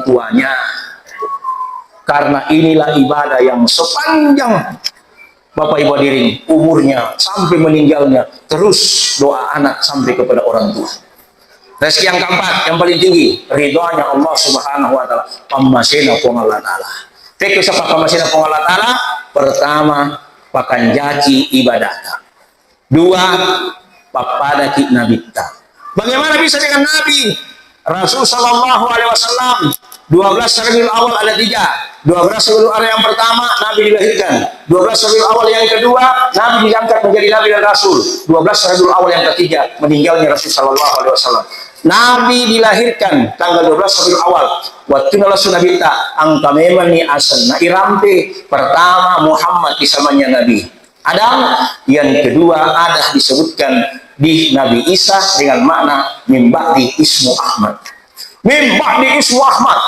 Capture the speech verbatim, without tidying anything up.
tuanya. Karena inilah ibadah yang sepanjang Bapak Ibu hadirin, umurnya sampai meninggalnya terus doa anak sampai kepada orang tua. Rezeki yang keempat, yang paling tinggi, ridhonya Allah Subhanahu wa Ta'ala, pammasena Puang Allah Ta'ala. Pekko sapa pammasena Puang Allah Ta'ala? Pertama, pakanjaki ibadata. Dua, pappadaki nabitta. Bagaimana bisa dengan Nabi? Rasul sallallahu alaihi wasallam, dua belas Rabiul Awal ada tiga. Dua belas Rabiul Awal yang pertama, Nabi dilahirkan. Dua belas Rabiul Awal yang kedua, Nabi diangkat menjadi Nabi dan Rasul. Dua belas Rabiul Awal yang ketiga, meninggalnya Rasul sallallahu alaihi wasallam. Nabi dilahirkan tanggal dua belas Rabiul Awal. Wattunna lasu Nabitta, engka memang ni asenna irampe. Pertama Muhammad, isamanya Nabi Adam, yang kedua ada disebutkan di Nabi Isa dengan makna min ba'di ismu Ahmad. Min ba'di ismu Ahmad.